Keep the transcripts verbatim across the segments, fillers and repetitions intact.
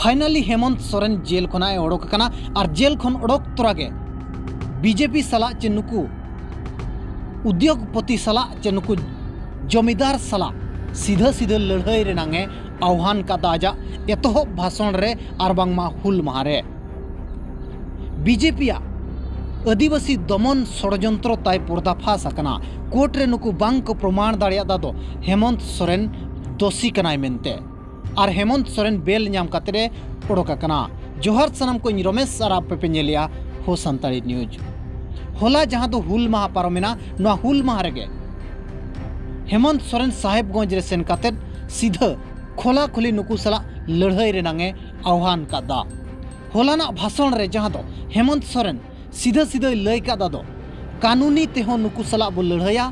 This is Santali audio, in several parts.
ᱯᱷᱟᱭᱱᱟᱞᱤ ᱦᱮᱢᱚᱱᱛ ᱥᱚᱨᱮᱱ ᱡᱮᱞ ᱠᱷᱚᱱᱟᱜ ᱮ ᱚᱰᱚᱠ ᱟᱠᱟᱱᱟ ᱟᱨ ᱡᱮᱞ ᱠᱷᱚᱱ ᱚᱰᱚᱠ ᱛᱚᱨᱟ ᱜᱮ ᱵᱤᱡᱮᱯᱤ ᱥᱟᱞᱟᱜ ᱪᱮ ᱱᱩᱠᱩ ᱩᱫᱽᱭᱳᱜᱽᱯᱚᱛᱤ ᱥᱟᱞᱟᱜ ᱪᱮ ᱱᱩᱠᱩ ᱡᱚᱢᱤᱫᱟᱨ ᱥᱟᱞᱟᱜ ᱥᱤᱫᱷᱟᱹ ᱥᱤᱫᱷᱟᱹ ᱞᱟᱹᱲᱦᱟᱹᱭ ᱨᱮᱱᱟᱝ ᱮ ᱟᱦᱣᱟᱱ ᱠᱟᱫᱟ ᱟᱡᱟᱜ ᱮᱛᱚᱦᱚᱵ ᱵᱷᱟᱥᱚᱱ ᱨᱮ ᱟᱨ ᱵᱟᱝᱢᱟ ᱦᱩᱞ ᱢᱟᱦᱟ ᱨᱮ᱾ ᱵᱤᱡᱮᱯᱤᱭᱟᱜ ᱟᱹᱫᱤᱵᱟᱹᱥᱤ ᱫᱚᱢᱚᱱ ᱥᱚᱲᱡᱚᱱᱛᱨᱚ ᱛᱟᱭ ᱯᱚᱨᱫᱟᱯᱷᱟᱥ ᱟᱠᱟᱱᱟ᱾ ᱠᱳᱨᱴ ᱨᱮ ᱱᱩᱠᱩ ᱵᱟᱝ ᱠᱚ ᱯᱨᱚᱢᱟᱬ ᱫᱟᱲᱮᱭᱟᱫᱟ ᱫᱚ ᱦᱮᱢᱚᱱᱛ ᱥᱚᱨᱮᱱ ᱫᱳᱥᱤ ᱠᱟᱱᱟᱭ ᱢᱮᱱᱛᱮ᱾ ᱟᱨ ᱦᱮᱢᱚᱱᱛ ᱥᱚᱨᱮᱱ ᱵᱮᱞ ᱧᱟᱢ ᱠᱟᱛᱮ ᱮ ᱚᱰᱚᱠ ᱟᱠᱟᱱᱟ᱾ ᱡᱚᱦᱟᱨ ᱥᱟᱱᱟᱢ ᱠᱚ, ᱤᱧ ᱨᱚᱢᱮᱥ ᱟᱨ ᱟᱯᱮ ᱯᱮ ᱧᱮᱞᱮᱜᱼᱟ ᱦᱳ ᱥᱟᱱᱛᱟᱲᱤ ᱱᱤᱭᱩᱡᱽ᱾ ᱦᱚᱞᱟ ᱡᱟᱦᱟᱸ ᱫᱚ ᱦᱩᱞ ᱢᱟᱦᱟ ᱯᱟᱨᱚᱢᱮᱱᱟ, ᱱᱚᱣᱟ ᱦᱩᱞ ᱢᱟᱦᱟ ᱨᱮᱜᱮ ᱦᱮᱢᱚᱱᱛ ᱥᱚᱨᱮᱱ ᱥᱟᱦᱮᱵᱽᱜᱚᱸᱡᱽ ᱨᱮ ᱥᱮᱱ ᱠᱟᱛᱮ ᱥᱤᱫᱷᱟᱹ ᱠᱷᱚᱞᱟ ᱠᱷᱚᱞᱤ ᱱᱩᱠᱩ ᱥᱟᱞᱟᱜ ᱞᱟᱹᱲᱦᱟᱹᱭ ᱨᱮᱱᱟᱝ ᱮ ᱟᱦᱣᱟᱱ ᱠᱟᱫᱟ᱾ ᱦᱚᱞᱟᱱᱟᱜ ᱵᱷᱟᱥᱚᱱ ᱨᱮ ᱡᱟᱦᱟᱸ ᱫᱚ ᱦᱮᱢᱚᱱᱛ ᱥᱚᱨᱮᱱ ᱥᱤᱫᱷᱟᱹ ᱥᱤᱫᱷᱟᱹᱭ ᱞᱟᱹᱭ ᱠᱟᱫᱟ ᱫᱚ, ᱠᱟᱹᱱᱩᱱᱤ ᱛᱮᱦᱚᱸ ᱱᱩᱠᱩ ᱥᱟᱞᱟᱜ ᱵᱚ ᱞᱟᱹᱲᱦᱟᱹᱭᱟ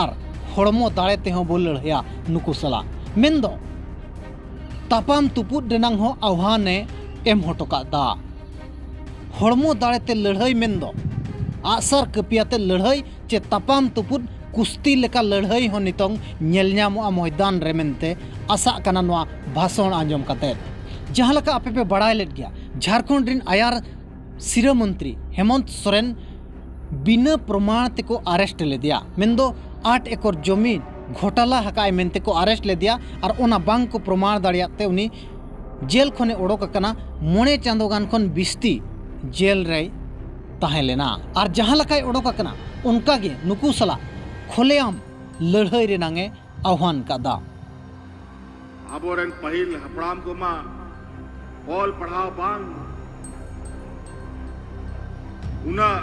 ᱟᱨ ᱦᱚᱲᱢᱚ ᱫᱟᱲᱮ ᱛᱮᱦᱚᱸ ᱵᱚ ᱞᱟᱹᱲᱦᱟᱹᱭᱟ ᱱᱩᱠᱩ ᱥᱟᱞᱟᱜ᱾ ᱢᱮᱱᱫᱚ ᱛᱟᱯᱟᱢ ᱛᱩᱯᱩᱫ ᱨᱮᱱᱟᱝ ᱦᱚᱸ ᱟᱦᱣᱟᱱᱮ ᱮᱢ ᱦᱚᱴᱚ ᱠᱟᱫᱟ᱾ ᱦᱚᱲᱢᱚ ᱫᱟᱲᱮ ᱛᱮ ᱞᱟᱹᱲᱦᱟᱹᱭ ᱢᱮᱱᱫᱚ ᱟᱜᱼᱥᱟᱨ ᱠᱟᱹᱯᱤᱭᱟᱛᱮ ᱞᱟᱹᱲᱦᱟᱹᱭ ᱪᱮ ᱛᱟᱯᱟᱢ ᱛᱩᱯᱩᱫ ᱠᱩᱥᱛᱤ ᱞᱮᱠᱟ ᱞᱟᱹᱲᱦᱟᱹᱭ ᱦᱚᱸ ᱱᱤᱛᱚᱝ ᱧᱮᱞ ᱧᱟᱢᱚᱜᱼᱟ ᱢᱚᱭᱫᱟᱱ ᱨᱮ ᱢᱮᱱᱛᱮ ᱟᱥᱟᱜ ᱠᱟᱱᱟ ᱱᱚᱣᱟ ᱵᱷᱟᱥᱚᱱ ᱟᱸᱡᱚᱢ ᱠᱟᱛᱮ᱾ ᱡᱟᱦᱟᱸ ᱞᱮᱠᱟ ᱟᱯᱮ ᱯᱮ ᱵᱟᱲᱟᱭ ᱞᱮᱫ ᱜᱮᱭᱟ, ᱡᱷᱟᱲᱠᱷᱚᱸᱰ ᱨᱤᱱ ᱟᱭᱟᱨ ᱥᱤᱨᱟᱹ ᱢᱚᱱᱛᱨᱤ ᱦᱮᱢᱚᱱᱛ ᱥᱚᱨᱮᱱ ᱵᱤᱱᱟᱹ ᱯᱨᱚᱢᱟᱬ ᱛᱮᱠᱚ ᱟᱨᱮᱥᱴ ᱞᱮᱫᱮᱭᱟ, ᱢᱮᱱᱫᱚ ᱟᱴ ᱮᱠᱚᱨ ᱡᱚᱢᱤ ᱜᱷᱚᱴᱟᱞᱟ ᱟᱠᱟᱫᱼᱟᱭ ᱢᱮᱱᱛᱮ ᱠᱚ ᱟᱨᱮᱥᱴ ᱞᱮᱫᱮᱭᱟ᱾ ᱟᱨ ᱚᱱᱟ ᱵᱟᱝ ᱠᱚ ᱯᱨᱚᱢᱟᱬ ᱫᱟᱲᱮᱭᱟᱜ ᱛᱮ ᱩᱱᱤ ᱡᱮᱞ ᱠᱷᱚᱱᱮ ᱚᱰᱚᱠ ᱟᱠᱟᱱᱟ᱾ ᱢᱚᱬᱮ ᱪᱟᱸᱫᱳ ᱜᱟᱱ ᱠᱷᱚᱱ ᱵᱤᱥᱛᱤ ᱡᱮᱞ ᱨᱮᱭ ᱛᱟᱦᱮᱸ ᱞᱮᱱᱟ᱾ ᱟᱨ ᱡᱟᱦᱟᱸ ᱞᱮᱠᱟᱭ ᱚᱰᱚᱠ ᱟᱠᱟᱱᱟ, ᱚᱱᱠᱟᱜᱮ ᱱᱩᱠᱩ ᱥᱟᱞᱟᱜ ᱠᱷᱚᱞᱮᱟᱢ ᱞᱟᱹᱲᱦᱟᱹᱭ ᱨᱮᱱᱟᱝ ᱮ ᱟᱦᱣᱟᱱ ᱠᱟᱫᱟ᱾ ᱟᱵᱚᱨᱮᱱ ᱯᱟᱹᱦᱤᱞ ᱦᱟᱯᱲᱟᱢ ᱠᱚᱢᱟ ᱚᱞ ᱯᱟᱲᱦᱟᱣ ᱵᱟᱝ, ᱩᱱᱟᱹᱜ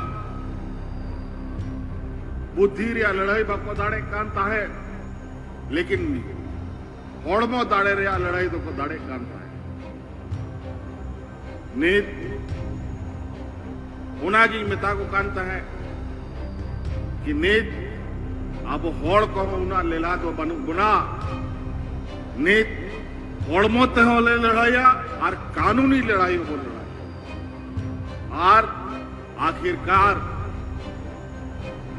ᱵᱩᱫᱽᱫᱷᱤ ᱨᱮᱭᱟᱜ ᱞᱟᱹᱲᱦᱟᱹᱭ ᱵᱟᱠᱚ ᱫᱟᱲᱮᱜ ᱠᱟᱱ ᱛᱟᱦᱮᱸᱫ, ᱞᱮᱠᱤᱱ ᱦᱚᱲᱢᱚ ᱫᱟᱲᱮ ᱨᱮᱭᱟᱜ ᱞᱟᱹᱲᱦᱟᱹᱭ ᱫᱚᱠᱚ ᱫᱟᱲᱮᱜ ᱠᱟᱱ ᱛᱟᱦᱮᱸᱫ᱾ ᱱᱤᱛ ᱚᱱᱟᱜᱤᱧ ᱢᱮᱛᱟ ᱠᱚ ᱠᱟᱱ ᱛᱟᱦᱮᱸᱫ ᱠᱤ ᱱᱤᱛ ᱟᱵᱚ ᱦᱚᱲ ᱠᱚᱦᱚᱸ ᱩᱱᱟᱹᱜ ᱞᱮᱞᱟ ᱫᱚ ᱵᱟᱹᱱᱩᱜ ᱵᱚᱱᱟ᱾ ᱱᱤᱛ ᱦᱚᱲᱢᱚ ᱛᱮᱦᱚᱸ ᱞᱮ ᱞᱟᱹᱲᱦᱟᱹᱭᱟ ᱟᱨ ᱠᱟᱹᱱᱩᱱᱤ ᱞᱟᱹᱲᱦᱟᱹᱭ ᱦᱚᱸᱵᱚᱱ ᱞᱟᱹᱲᱦᱟᱹᱭᱟ᱾ ᱟᱨ ᱟᱠᱷᱤᱨᱠᱟᱨ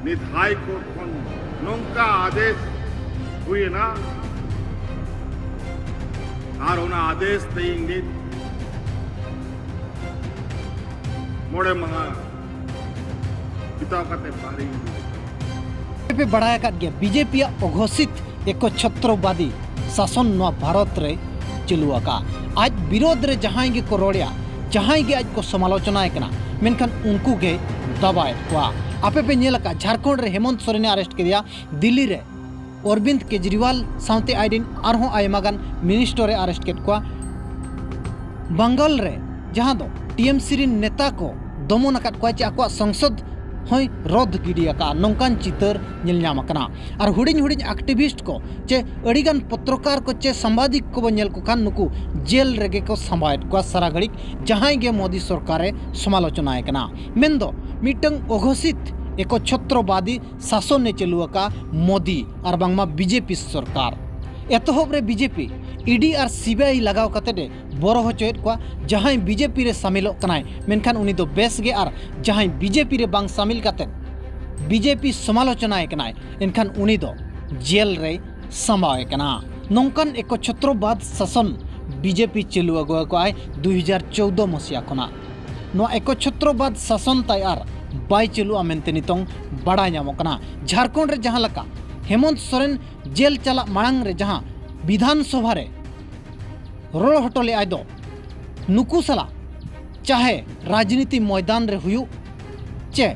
ᱱᱤᱛ ᱦᱟᱭ ᱠᱳᱨᱴ ᱠᱷᱚᱱ ᱱᱚᱝᱠᱟ ᱟᱫᱮᱥ ᱦᱩᱭᱮᱱᱟ, ᱟᱨ ᱚᱱᱟ ᱟᱫᱮᱥ ᱛᱮ ᱤᱧ ᱱᱤᱛ ᱢᱚᱬᱮ ᱢᱟᱦᱟ ᱵᱤᱛᱟᱹᱣ ᱠᱟᱛᱮ ᱵᱟᱦᱨᱮᱧ ᱩᱰᱩᱠ᱾ ᱯᱮ ᱵᱟᱲᱟᱭ ᱟᱠᱟᱫ ᱜᱮᱭᱟ, ᱵᱤᱡᱮᱯᱤᱭᱟᱜ ᱚᱜᱷᱳᱥᱤᱛ ᱮᱠᱚᱪᱷᱚᱛᱨᱚᱵᱟᱫᱤ ᱥᱟᱥᱚᱱ ᱱᱚᱣᱟ ᱵᱷᱟᱨᱚᱛ ᱨᱮ ᱪᱟᱹᱞᱩ ᱟᱠᱟᱫᱼᱟ᱾ ᱟᱡ ᱵᱤᱨᱳᱫᱷ ᱨᱮ ᱡᱟᱦᱟᱸᱭ ᱜᱮᱠᱚ ᱨᱚᱲᱮᱫᱼᱟ, ᱡᱟᱦᱟᱸᱭ ᱜᱮ ᱟᱡ ᱠᱚ ᱥᱚᱢᱟᱞᱳᱪᱚᱱᱟᱭ ᱠᱟᱱᱟ, ᱢᱮᱱᱠᱷᱟᱱ ᱩᱱᱠᱩ ᱜᱮ ᱫᱟᱵᱟᱭᱮᱫ ᱠᱚᱣᱟ᱾ ᱟᱯᱮ ᱯᱮ ᱧᱮᱞ ᱟᱠᱟᱫ, ᱡᱷᱟᱲᱠᱷᱚᱸᱰ ᱨᱮ ᱦᱮᱢᱚᱱᱛ ᱥᱚᱨᱮᱱᱮ ᱟᱨᱮᱥᱴ ᱠᱮᱫᱮᱭᱟ, ᱫᱤᱞᱞᱤ ᱨᱮ ᱚᱨᱵᱤᱱᱫ ᱠᱮᱡᱨᱤᱣᱟᱞ ᱥᱟᱶᱛᱮ ᱟᱡᱨᱮᱱ ᱟᱨᱦᱚᱸ ᱟᱭᱢᱟ ᱜᱟᱱ ᱢᱤᱱᱤᱥᱴᱚᱨᱮ ᱟᱨᱮᱥᱴ ᱠᱮᱫ ᱠᱚᱣᱟ᱾ ᱵᱟᱝᱜᱟᱞ ᱨᱮ ᱡᱟᱦᱟᱸ ᱫᱚ ᱴᱤ ᱮᱢ ᱥᱤ ᱨᱮᱱ ᱱᱮᱛᱟ ᱠᱚ ᱫᱚᱢᱚᱱ ᱟᱠᱟᱫ ᱠᱚᱣᱟ, ᱪᱮ ᱟᱠᱚᱣᱟᱜ ᱥᱚᱝᱥᱚᱫ ᱦᱚᱸᱭ ᱨᱚᱫ ᱜᱤᱰᱤ ᱟᱠᱟᱫᱼᱟ, ᱱᱚᱝᱠᱟᱱ ᱪᱤᱛᱟᱹᱨ ᱧᱮᱞ ᱧᱟᱢ ᱟᱠᱟᱱᱟ᱾ ᱟᱨ ᱦᱩᱰᱤᱧ ᱦᱩᱰᱤᱧ ᱟᱠᱴᱤᱵᱷᱤᱥᱴ ᱠᱚ ᱪᱮ ᱟᱹᱰᱤᱜᱟᱱ ᱯᱚᱛᱨᱚᱠᱟᱨ ᱠᱚ ᱪᱮ ᱥᱟᱢᱵᱟᱫᱤᱠ ᱠᱚᱵᱚ ᱧᱮᱞ ᱠᱚ ᱠᱷᱟᱱ, ᱱᱩᱠᱩ ᱡᱮᱞ ᱨᱮᱜᱮ ᱠᱚ ᱥᱟᱢᱵᱟᱣᱮᱫ ᱠᱚᱣᱟ ᱥᱟᱨᱟ ᱜᱷᱟᱹᱲᱤᱡ, ᱡᱟᱦᱟᱸᱭ ᱜᱮ ᱢᱳᱫᱤ ᱥᱚᱨᱠᱟᱨᱮ ᱥᱚᱢᱟᱞᱳᱪᱚᱱᱟᱭ ᱠᱟᱱᱟ᱾ ᱢᱮᱱᱫᱚ ᱢᱤᱫᱴᱟᱝ ᱚᱜᱷᱳᱥᱤᱛ ᱮᱠᱚᱪᱷᱚᱛᱨᱚᱵᱟᱫᱤ ᱥᱟᱥᱚᱱᱮ ᱪᱟᱹᱞᱩ ᱟᱠᱟᱫᱼᱟ ᱢᱳᱫᱤ ᱟᱨ ᱵᱟᱝᱢᱟ ᱵᱤᱡᱮᱯᱤ ᱥᱚᱨᱠᱟᱨ᱾ ᱮᱛᱚᱦᱚᱵ ᱨᱮ BJP E D R C B I ᱞᱟᱜᱟᱣ ᱠᱟᱛᱮ ᱮ ᱵᱚᱨᱚ ᱦᱚᱪᱚᱭᱮᱫ ᱠᱚᱣᱟ᱾ ᱡᱟᱦᱟᱸᱭ ᱵᱤᱡᱮᱯᱤ ᱨᱮ ᱥᱟᱢᱤᱞᱚᱜ ᱠᱟᱱᱟᱭ, ᱢᱮᱱᱠᱷᱟᱱ ᱩᱱᱤ ᱫᱚ ᱵᱮᱥ ᱜᱮ, ᱟᱨ ᱡᱟᱦᱟᱸᱭ ᱵᱤᱡᱮᱯᱤ ᱨᱮ ᱵᱟᱝ ᱥᱟᱢᱤᱞ ᱠᱟᱛᱮ ᱵᱤᱡᱮᱯᱤ ᱥᱚᱢᱟᱞᱳᱪᱚᱱᱟᱭ ᱠᱟᱱᱟᱭ, ᱮᱱᱠᱷᱟᱱ ᱩᱱᱤ ᱫᱚ ᱡᱮᱞ ᱨᱮᱭ ᱥᱟᱢᱵᱟᱣᱮ ᱠᱟᱱᱟ᱾ ᱱᱚᱝᱠᱟᱱ ᱮᱠᱚᱪᱷᱚᱛᱨᱚᱵᱟᱫ ᱥᱟᱥᱚᱱ ᱵᱤᱡᱮᱯᱤ ᱪᱟᱹᱞᱩ ᱟᱹᱜᱩ ᱟᱠᱟᱫᱼᱟᱭ ᱫᱩ ᱦᱟᱡᱟᱨ ᱪᱳᱣᱫᱚ ᱢᱟᱥᱤᱭᱟ ᱠᱷᱚᱱᱟᱜ᱾ ᱱᱚᱣᱟ ᱮᱠᱚᱪᱷᱚᱛᱨᱚᱵᱟᱫ ᱥᱟᱥᱚᱱ ᱛᱟᱭ ᱟᱨ ᱵᱟᱭ ᱪᱟᱹᱞᱩᱜᱼᱟ ᱢᱮᱱᱛᱮ ᱱᱤᱛᱚᱝ ᱵᱟᱲᱟᱭ ᱧᱟᱢᱚᱜ ᱠᱟᱱᱟ᱾ ᱡᱷᱟᱲᱠᱷᱚᱸᱰ ᱨᱮ ᱡᱟᱦᱟᱸ ᱞᱮᱠᱟ ᱦᱮᱢᱚᱱᱛ ᱥᱚᱨᱮᱱ ᱡᱮᱞ ᱪᱟᱞᱟᱜ ᱢᱟᱲᱟᱝ ᱨᱮ ᱡᱟᱦᱟᱸ ᱵᱤᱫᱷᱟᱱ ᱥᱚᱵᱷᱟ ᱨᱮ ᱨᱚᱲ ᱦᱚᱴᱚ ᱞᱮᱫᱼᱟᱭ ᱫᱚ, ᱱᱩᱠᱩ ᱥᱟᱞᱟᱜ ᱪᱟᱦᱮ ᱨᱟᱡᱽᱱᱤᱛᱤ ᱢᱚᱭᱫᱟᱱ ᱨᱮ ᱦᱩᱭᱩᱜ ᱪᱮ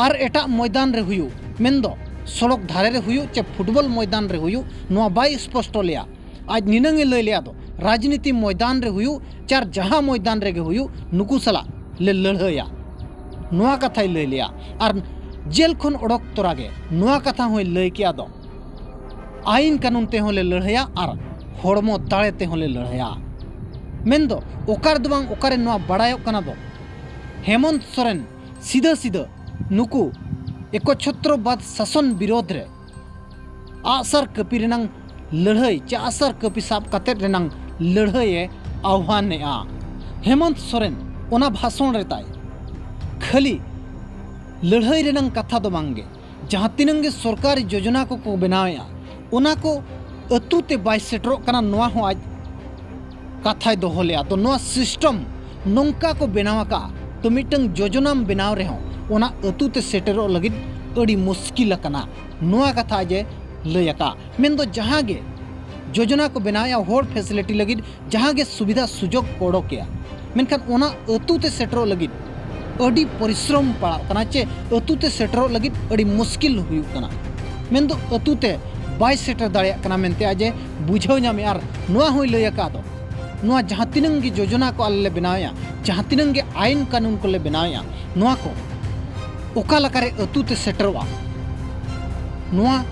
ᱟᱨ ᱮᱴᱟᱜ ᱢᱚᱭᱫᱟᱱ ᱨᱮ ᱦᱩᱭᱩᱜ, ᱢᱮᱱᱫᱚ ᱥᱚᱲᱚᱠ ᱫᱷᱟᱨᱮ ᱨᱮ ᱦᱩᱭᱩᱜ ᱪᱮ ᱯᱷᱩᱴᱵᱚᱞ ᱢᱚᱭᱫᱟᱱ ᱨᱮ ᱦᱩᱭᱩᱜ, ᱱᱚᱣᱟ ᱵᱟᱭ ᱥᱯᱚᱥᱴᱚ ᱞᱮᱭᱟ᱾ ᱟᱡ ᱱᱤᱱᱟᱹᱝ ᱮ ᱞᱟᱹᱭ ᱞᱮᱭᱟ ᱫᱚ, ᱨᱟᱡᱽᱱᱤᱛᱤ ᱢᱚᱭᱫᱟᱱ ᱨᱮ ᱦᱩᱭᱩᱜ ᱪᱟᱨ ᱡᱟᱦᱟᱸ ᱢᱚᱭᱫᱟᱱ ᱨᱮᱜᱮ ᱦᱩᱭᱩᱜ, ᱱᱩᱠᱩ ᱥᱟᱞᱟᱜ ᱞᱮ ᱞᱟᱹᱲᱦᱟᱹᱭᱟ, ᱱᱚᱣᱟ ᱠᱟᱛᱷᱟᱭ ᱞᱟᱹᱭ ᱞᱮᱭᱟ᱾ ᱟᱨ ᱡᱮᱞ ᱠᱷᱚᱱ ᱚᱰᱚᱠ ᱛᱚᱨᱟ ᱜᱮ ᱱᱚᱣᱟ ᱠᱟᱛᱷᱟ ᱦᱚᱸᱭ ᱞᱟᱹᱭ ᱠᱮᱜᱼᱟ ᱫᱚ, ᱟᱹᱭᱤᱱ ᱠᱟᱹᱱᱩᱱ ᱛᱮᱦᱚᱸ ᱞᱮ ᱞᱟᱹᱲᱦᱟᱹᱭᱟ ᱟᱨ ᱦᱚᱲᱢᱚ ᱫᱟᱲᱮ ᱛᱮᱦᱚᱸ ᱞᱮ ᱞᱟᱹᱲᱦᱟᱹᱭᱟ᱾ ᱢᱮᱱᱫᱚ ᱚᱠᱟ ᱨᱮᱫᱚ ᱵᱟᱝ ᱚᱠᱟᱨᱮ ᱱᱚᱣᱟ ᱵᱟᱲᱟᱭᱚᱜ ᱠᱟᱱᱟ ᱫᱚ, ᱦᱮᱢᱚᱱᱛ ᱥᱚᱨᱮᱱ ᱥᱤᱫᱷᱟᱹ ᱥᱤᱫᱷᱟᱹ ᱱᱩᱠᱩ ᱮᱠᱚᱪᱷᱚᱛᱨᱚᱵᱟᱫ ᱥᱟᱥᱚᱱ ᱵᱤᱨᱳᱫᱷ ᱨᱮ ᱟᱜᱼᱥᱟᱨ ᱠᱟᱹᱯᱤ ᱨᱮᱱᱟᱝ ᱞᱟᱹᱲᱦᱟᱹᱭ ᱪᱮ ᱟᱜᱼᱥᱟᱨ ᱠᱟᱹᱯᱤ ᱥᱟᱵ ᱠᱟᱛᱮᱫ ᱨᱮᱱᱟᱝ ᱞᱟᱹᱲᱦᱟᱹᱭᱮ ᱟᱦᱣᱟᱱᱮᱜᱼᱟ᱾ ᱦᱮᱢᱚᱱᱛ ᱥᱚᱨᱮᱱ ᱚᱱᱟ ᱵᱷᱟᱥᱚᱱ ᱨᱮ ᱛᱟᱭ ᱠᱷᱟᱹᱞᱤ ᱞᱟᱹᱲᱦᱟᱹᱭ ᱨᱮᱱᱟᱝ ᱠᱟᱛᱷᱟ ᱫᱚ ᱵᱟᱝᱜᱮ, ᱡᱟᱦᱟᱸ ᱛᱤᱱᱟᱹᱝ ᱜᱮ ᱥᱚᱨᱠᱟᱨᱤ ᱡᱳᱡᱚᱱᱟ ᱠᱚᱠᱚ ᱵᱮᱱᱟᱣᱮᱜᱼᱟ, ᱚᱱᱟ ᱠᱚ ᱟᱹᱛᱩ ᱛᱮ ᱵᱟᱭ ᱥᱮᱴᱮᱨᱚᱜ ᱠᱟᱱᱟ, ᱱᱚᱣᱟ ᱦᱚᱸ ᱟᱡ ᱠᱟᱛᱷᱟᱭ ᱫᱚᱦᱚ ᱞᱮᱜᱼᱟ᱾ ᱛᱚ ᱱᱚᱣᱟ ᱥᱤᱥᱴᱮᱢ ᱱᱚᱝᱠᱟ ᱠᱚ ᱵᱮᱱᱟᱣ ᱟᱠᱟᱫᱼᱟ, ᱛᱚ ᱢᱤᱫᱴᱟᱝ ᱡᱳᱡᱚᱱᱟᱢ ᱵᱮᱱᱟᱣ ᱨᱮᱦᱚᱸ ᱚᱱᱟ ᱟᱹᱛᱩ ᱛᱮ ᱥᱮᱴᱮᱨᱚᱜ ᱞᱟᱹᱜᱤᱫ ᱟᱹᱰᱤ ᱢᱩᱥᱠᱤᱞ ᱟᱠᱟᱱᱟ, ᱱᱚᱣᱟ ᱠᱟᱛᱷᱟ ᱟᱡ ᱮ ᱞᱟᱹᱭ ᱟᱠᱟᱫᱼᱟ᱾ ᱢᱮᱱᱫᱚ ᱡᱟᱦᱟᱸ ᱜᱮ ᱡᱳᱡᱚᱱᱟ ᱠᱚ ᱵᱮᱱᱟᱣᱮᱫᱼᱟ, ᱦᱚᱲ facility ᱞᱟᱹᱜᱤᱫ ᱡᱟᱦᱟᱸ ᱜᱮ ᱥᱩᱵᱤᱫᱷᱟ ᱥᱩᱡᱳᱜᱽ ᱠᱚ ᱚᱰᱚᱠᱮᱜᱼᱟ, ᱢᱮᱱᱠᱷᱟᱱ ᱚᱱᱟ ᱟᱹᱛᱩ ᱛᱮ ᱥᱮᱴᱮᱨᱚᱜ ᱞᱟᱹᱜᱤᱫ ᱟᱹᱰᱤ ᱯᱚᱨᱤᱥᱨᱚᱢ ᱯᱟᱲᱟᱜ ᱠᱟᱱᱟ, ᱪᱮ ᱟᱹᱛᱩ ᱛᱮ ᱥᱮᱴᱮᱨᱚᱜ ᱞᱟᱹᱜᱤᱫ ᱟᱹᱰᱤ ᱢᱩᱥᱠᱤᱞ ᱦᱩᱭᱩᱜ ᱠᱟᱱᱟ᱾ ᱢᱮᱱᱫᱚ ᱟᱹᱛᱩ ᱛᱮ ᱵᱟᱭ ᱥᱮᱴᱮᱨ ᱫᱟᱲᱮᱭᱟᱜ ᱠᱟᱱᱟ ᱢᱮᱱᱛᱮ ᱟᱡ ᱮ ᱵᱩᱡᱷᱟᱹᱣ ᱧᱟᱢᱮᱜᱼᱟ᱾ ᱟᱨ ᱱᱚᱣᱟ ᱦᱚᱸᱭ ᱞᱟᱹᱭ ᱟᱠᱟᱫ ᱫᱚ, ᱱᱚᱣᱟ ᱡᱟᱦᱟᱸ ᱛᱤᱱᱟᱹᱝ ᱜᱮ ᱡᱳᱡᱚᱱᱟ ᱠᱚ ᱟᱞᱮ ᱞᱮ ᱵᱮᱱᱟᱣᱮᱜᱼᱟ, ᱡᱟᱦᱟᱸ ᱛᱤᱱᱟᱹᱝ ᱜᱮ ᱟᱭᱤᱱ ᱠᱟᱹᱱᱩᱱ ᱠᱚᱞᱮ ᱵᱮᱱᱟᱣᱮᱜᱼᱟ, ᱱᱚᱣᱟ ᱠᱚ ᱚᱠᱟ ᱞᱮᱠᱟᱨᱮ ᱟᱹᱛᱩ ᱛᱮ ᱥᱮᱴᱮᱨᱚᱜᱼᱟ, ᱱᱚᱣᱟ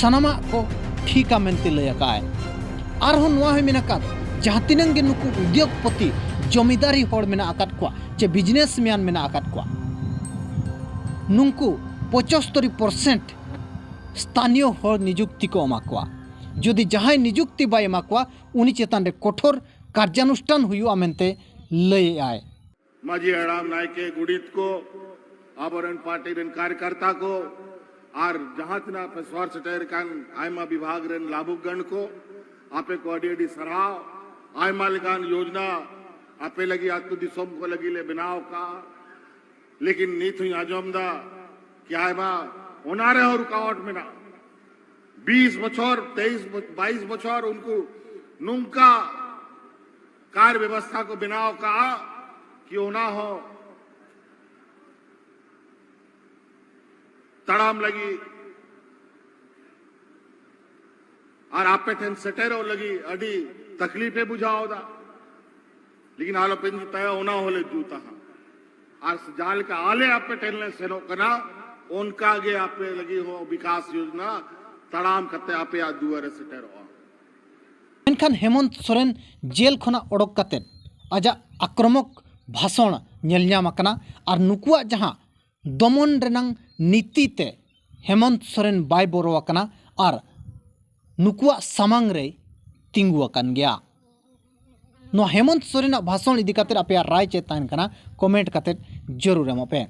ᱥᱟᱱᱟᱢᱟᱜ ᱠᱚ ᱴᱷᱤᱠᱟ ᱢᱮᱱᱛᱮ ᱞᱟᱹᱭ ᱟᱠᱟᱫᱼᱟᱭ᱾ ᱟᱨᱦᱚᱸ ᱱᱚᱣᱟ ᱦᱚᱸᱭ ᱢᱮᱱ ᱟᱠᱟᱫ, ᱡᱟᱦᱟᱸ ᱛᱤᱱᱟᱹᱝ ᱜᱮ ᱱᱩᱠᱩ ᱩᱫᱭᱳᱜᱽᱯᱚᱛᱤ, ᱡᱚᱢᱤᱫᱟᱨᱤ ᱦᱚᱲ ᱢᱮᱱᱟᱜ ᱟᱠᱟᱫ ᱠᱚᱣᱟ, ᱪᱮ ᱵᱤᱡᱽᱱᱮᱥᱢᱮᱱ ᱢᱮᱱᱟᱜ ᱟᱠᱟᱫ ᱠᱚᱣᱟ, ᱱᱩᱝᱠᱩ ᱯᱚᱸᱪᱟᱛᱛᱳᱨ ᱯᱟᱨᱥᱮᱱᱴ ᱥᱛᱷᱟᱱᱤᱭᱚ ᱦᱚᱲ ᱱᱤᱡᱩᱠᱛᱤ ᱠᱚ ᱮᱢᱟ ᱠᱚᱣᱟ᱾ ᱡᱩᱫᱤ ᱡᱟᱦᱟᱸᱭ ᱱᱤᱡᱩᱠᱛᱤ ᱵᱟᱭ ᱮᱢᱟ ᱠᱚᱣᱟ, ᱩᱱᱤ ᱪᱮᱛᱟᱱ ᱨᱮ ᱠᱚᱴᱷᱳᱨ ᱠᱟᱨᱡᱟᱱᱩᱥᱴᱷᱟᱱ ᱦᱩᱭᱩᱜᱼᱟ ᱢᱮᱱᱛᱮ ᱞᱟᱹᱭᱮᱜᱼᱟᱭ᱾ ᱢᱟᱹᱡᱷᱤ ᱦᱟᱲᱟᱢ, ᱱᱟᱭᱠᱮ, ᱜᱚᱰᱮᱛ ᱠᱚ, ᱟᱵᱚᱨᱮᱱ ᱯᱟᱨᱴᱤ ᱨᱮᱱ ᱠᱟᱨᱭᱚᱠᱟᱨᱛᱟ ᱠᱚ, ᱟᱨ ᱡᱟᱦᱟᱸ ᱛᱤᱱᱟᱹᱜ ᱯᱮ ᱥᱚᱦᱚᱨ ᱥᱮᱴᱮᱨ ᱟᱠᱟᱱ ᱟᱭᱢᱟ ᱵᱤᱵᱷᱟᱜᱽ ᱨᱮᱱ ᱞᱟᱹᱵᱩᱠ ᱜᱚᱱ ᱠᱚ, ᱟᱯᱮ ᱠᱚ ᱟᱹᱰᱤ ᱟᱹᱰᱤ ᱥᱟᱨᱦᱟᱣ᱾ ᱟᱭᱢᱟ ᱞᱮᱠᱟᱱ ᱭᱳᱡᱽᱱᱟ ᱟᱯᱮ ᱞᱟᱹᱜᱤᱫ, ᱟᱹᱛᱩ ᱫᱤᱥᱚᱢ ᱠᱚ ᱞᱟᱹᱜᱤᱫ ᱞᱮ ᱵᱮᱱᱟᱣ ᱠᱟᱜᱼᱟ᱾ ᱞᱮᱠᱤᱱ ᱱᱤᱛ ᱦᱚᱸᱧ ᱟᱸᱡᱚᱢ ᱫᱟ ᱠᱤ ᱟᱭᱢᱟ ᱚᱱᱟ ᱨᱮᱦᱚᱸ ᱨᱩᱠᱟᱣᱟᱴ ᱢᱮᱱᱟᱜᱼᱟ᱾ ᱵᱤᱥ ᱵᱚᱪᱷᱚᱨ, ᱛᱮᱭᱤᱥ ᱵᱚ-, ᱵᱟᱭᱤᱥ ᱵᱚᱪᱷᱚᱨ ᱩᱱᱠᱩ ᱱᱚᱝᱠᱟ ᱠᱟᱨ ᱵᱮᱵᱚᱥᱛᱷᱟ ᱠᱚ ᱵᱮᱱᱟᱣ ᱠᱟᱜᱼᱟ ᱠᱤ ᱚᱱᱟ ᱦᱚᱸ ᱛᱟᱲᱟᱢ ᱞᱟᱹᱜᱤᱫ ᱟᱨ ᱟᱯᱮ ᱴᱷᱮᱱ ᱥᱮᱴᱮᱨᱚᱜ ᱞᱟᱹᱜᱤᱫ ᱟᱹᱰᱤ ᱛᱟᱠᱞᱤᱯ ᱮ ᱵᱩᱡᱷᱟᱹᱣ ᱮᱫᱟ᱾ ᱞᱮᱠᱤᱱ ᱟᱞᱚᱯᱮ ᱪᱤᱱᱛᱟᱹᱭᱟ, ᱚᱱᱟ ᱦᱚᱸᱞᱮ ᱡᱩᱛᱟ ᱦᱟᱸᱜ᱾ ᱟᱨ ᱡᱟᱦᱟᱸ ᱞᱮᱠᱟ ᱟᱞᱮ ᱟᱯᱮ ᱴᱷᱮᱱ ᱞᱮ ᱥᱮᱱᱚᱜ ᱠᱟᱱᱟ, ᱚᱱᱠᱟ ᱜᱮ ᱟᱯᱮ ᱞᱟᱹᱜᱤᱫ ᱦᱚᱸ ᱵᱤᱠᱟᱥ ᱭᱳᱡᱽᱱᱟ ᱛᱟᱲᱟᱢ ᱠᱟᱛᱮ ᱟᱯᱮᱭᱟᱜ ᱫᱩᱣᱟᱹᱨ ᱨᱮ ᱥᱮᱴᱮᱨᱚᱜᱼᱟ᱾ ᱢᱮᱱᱠᱷᱟᱱ ᱦᱮᱢᱚᱱᱛ ᱥᱚᱨᱮᱱ ᱡᱮᱞ ᱠᱷᱚᱱᱟᱜ ᱚᱰᱚᱠ ᱠᱟᱛᱮ ᱟᱡᱟᱜ ᱟᱠᱨᱚᱢᱚᱠ ᱵᱷᱟᱥᱚᱱ ᱧᱮᱞ ᱧᱟᱢ ᱟᱠᱟᱱᱟ᱾ ᱟᱨ ᱱᱩᱠᱩᱣᱟᱜ ᱡᱟᱦᱟᱸ ᱫᱚᱢᱚᱱ ᱨᱮᱱᱟᱝ ᱱᱤᱛᱤ ᱛᱮ ᱦᱮᱢᱚᱱᱛ ᱥᱚᱨᱮᱱ ᱵᱟᱭ ᱵᱚᱨᱚ ᱟᱠᱟᱱᱟ ᱟᱨ ᱱᱩᱠᱩᱣᱟᱜ ᱥᱟᱢᱟᱝ ᱨᱮᱭ ᱛᱤᱸᱜᱩ ᱟᱠᱟᱱ ᱜᱮᱭᱟ᱾ ᱱᱚᱣᱟ ᱦᱮᱢᱚᱱᱛ ᱥᱚᱨᱮᱱᱟᱜ ᱵᱷᱟᱥᱚᱱ ᱤᱫᱤ ᱠᱟᱛᱮ ᱟᱯᱮᱭᱟᱜ ᱨᱟᱭ ᱪᱮᱫ ᱛᱟᱦᱮᱱ ᱠᱟᱱᱟ, ᱠᱚᱢᱮᱱᱴ ᱠᱟᱛᱮ ᱡᱟᱹᱨᱩᱲ ᱮᱢᱚᱜ ᱯᱮ᱾